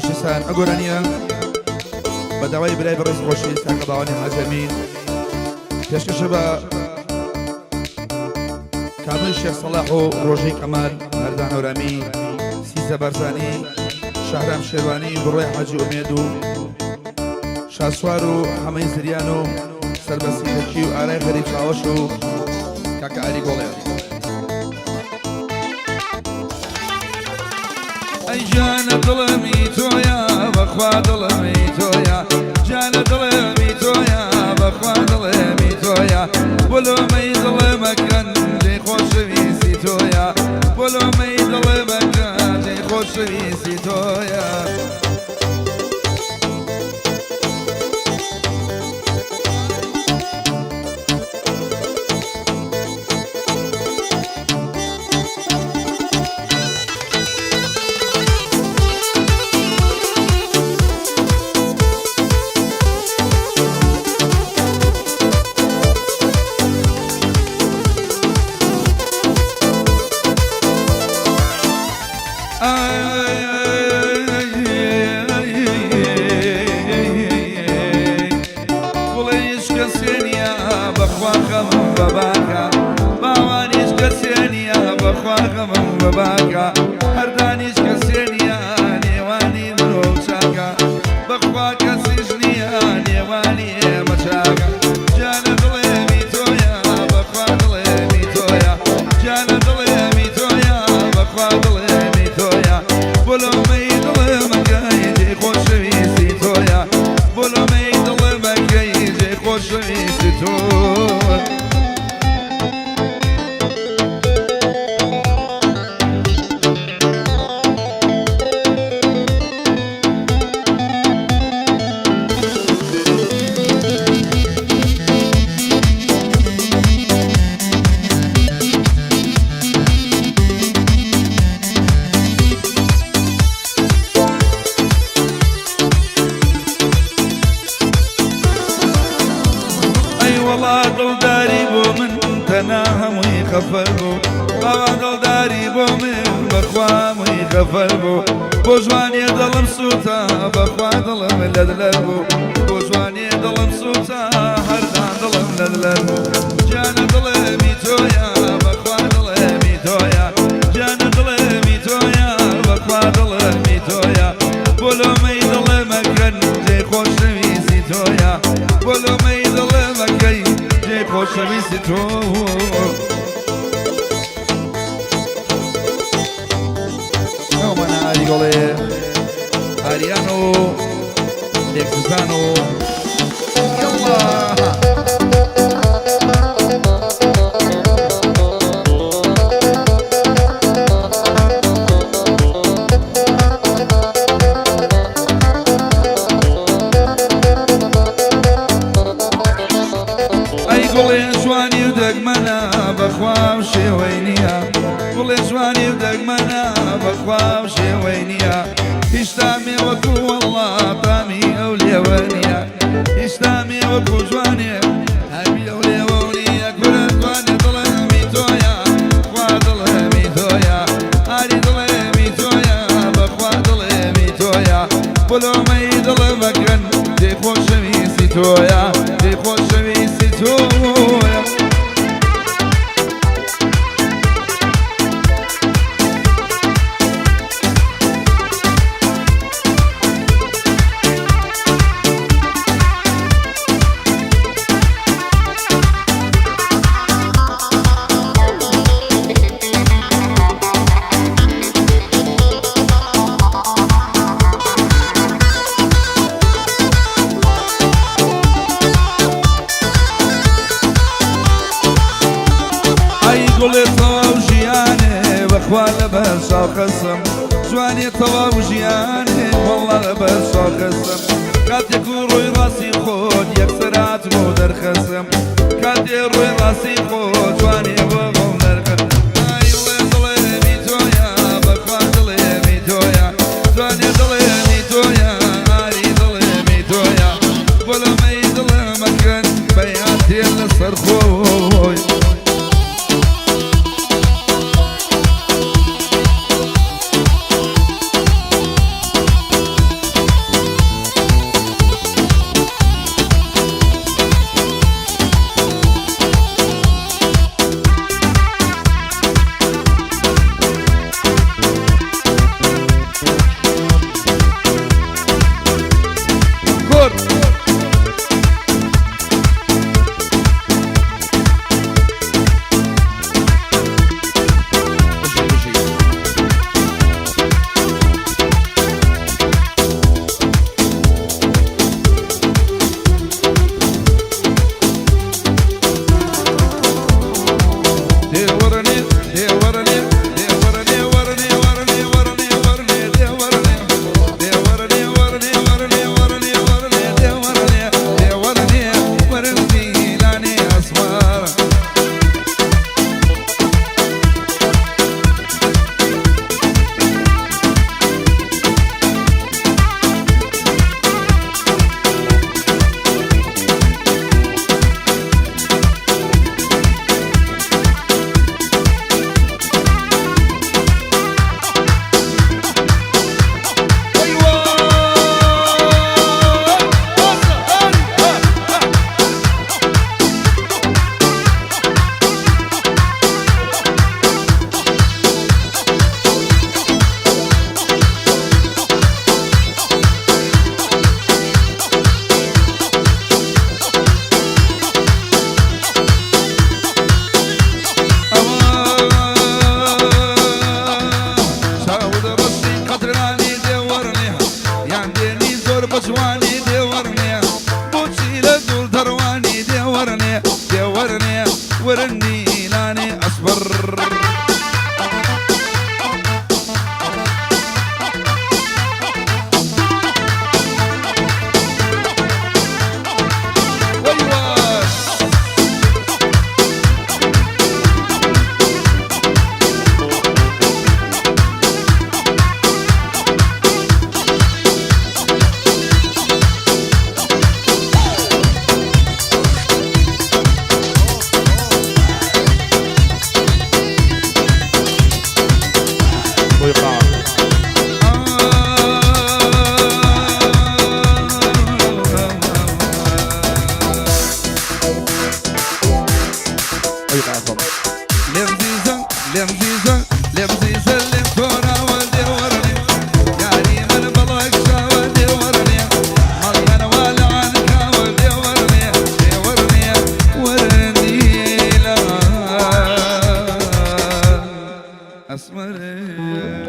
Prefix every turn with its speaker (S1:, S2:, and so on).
S1: خۆشەویستان ئە گۆرانیە بە داوای برای بەڕێز خۆشەویست کاکە باوانی حاجەمین پێشکەشە بە کامل شێخ سەڵاح و ڕۆژەی کەمال هەردان هەورامی سیزە بارزانی شەهرام شێروانی بڕۆی حاجی ئومێد و شاسوار و حەمەی زریان و سەربەستی تەکی و ئارای غەریب چاوەش و کاکە ئاری گۆڵێ. ئەی جانە دڵمی تۆیا بەخوا دڵمی تۆیا جانە دڵمی تۆیا بەخوا دڵمی تۆیا بۆلۆمەی دڵمەکەن جێ خۆشەویستی تۆیا بۆلۆمەی دڵمەکەن جێ خۆشەویستی تۆیا. گوڵێ هیچ کەسێ نییە بەخوا خەمم بە باکە باوان هیچ کەسێ نییە بەخوا خەمم بە باکە هەردان هیچ کەسێ نییە نێوانی مرۆڤ چاکە بەخوا کەسیش نییە نێوانی ئێمە چاکە جانە دڵێمی تۆیە بەخوا دڵێمی تۆیە جانە دڵێمی تۆیە بەخوا دڵێمی تۆیە بۆلۆمەی دڵێمەکەی جێ خۆشەویستی تۆیە بۆلۆمەی دڵێمەکەی جێ خۆشەویستی تۆ. ئەی وەڵا دڵداری بۆ من تەنا هەمووی خەفەر بوو باوا دڵداری بۆ من بەخوا هەمووی خەفەر بوو بۆ جوانیە دڵم سووتا بەخوا دڵم لەدلەر بوو بۆ جوانیە دڵم سووتا هەردان دڵم لەدلەر بوو جانە دڵێمی تۆیە بەخوا دڵێمی تۆیە جانە دڵێمی تۆیە بەخوا دڵێمی تۆیە بۆ لۆمەی دڵێمەکەن جێ خۆشەویستی تۆیە بۆ لۆمەی دڵێمەکەی جێ خۆشەویستی تۆ. ئەومانە ئاری گۆڵێ ئاریان و لێکزان و یەڵڵا. ئەی گوڵێ جوانی و دەگمەنە بەخوا و شێوەی نییە گوڵێ جوانی و دەگمەنە بەخوا و شێوەی نییە هیچ تامێ وەکو وەڵڵا تامی ئەو لێوە نییە هیچ تامێ وەکو جوانێ تامی ئەو لێوە نییە کورە جوانێ دڵێمی تۆیە خوا دڵێمی تۆیە ئاری دڵێمی تۆیە بەخوا دڵێمی تۆیە بۆلۆمەی دڵمەکەن جێ خۆشەویستی تۆیە جێ خۆشەویستی تۆیە. ئەی گوڵێ تەواو ژیانێ بەخوا لەبەر شاخەسم جوانێ تەواو ژیانێ وەڵڵا لەبەر شاخەسم کاتێک و ڕۆی ڕاستی خۆت یەکسەر هاتم و دەرخەسم کاتێ ڕۆی ڕاستی خۆت جوانێ بۆ خۆم دەرخەسم ئای وڵێ دڵێمی تۆیە بەخوا دڵێمی تۆیە جوانێ دڵێمی تۆیە ئاری دڵێمی تۆیە بۆ لەمەی دڵمەکەن بەیان تێ لەسەر خۆی. وەرن نیلانێ ئەسپەر. وەی وای.
S2: بۆی
S1: لێم زیزە لێم زیزە لێم زیزە لێم تۆراوە دێوەرنێ یاری من بەڵک شاوە دێوەرنێ ماڵیانەوە لە عانکاوە دێوەرنێ دێوەرنێ وەرنیلە ئەسمەرێ.